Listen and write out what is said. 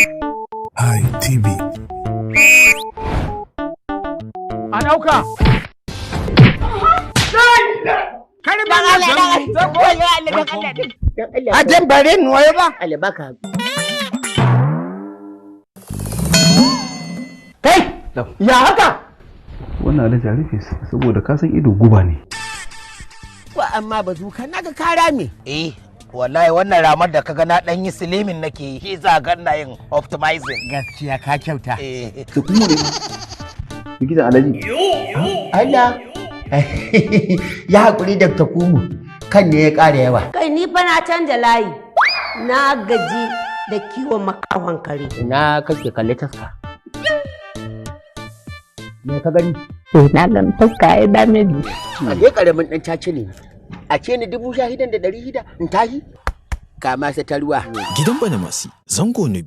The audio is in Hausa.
Hi TV. A ɗauka. Ajan bare ni wayo ba. Allah baka. Kai, ya haka? Wannan alhaji a rufe su saboda ka san ido guba ne. Wa amma bazuka naga kara me. Eh, wallahi wannan ramar da kaga na dan yi silimin nake yi, shi za ga ina yin optimizing. Gaskiya ka kyauta. Eh. To kuma ne likitan alhaji. Allah. Ya haƙuri da takumu kan ne ya ƙara yawa. Kai, ni fa na canja layi. Na gaji da kiwon makahon kare. Ina kake kalli taska? Me ka gani? Na gan fuska ya dame ni. A dai ƙaramin ɗan caci ne. A ce ni 6,600 in tahi? Kama sa ta ruwa. Gidan Banamasi, zango na biyu.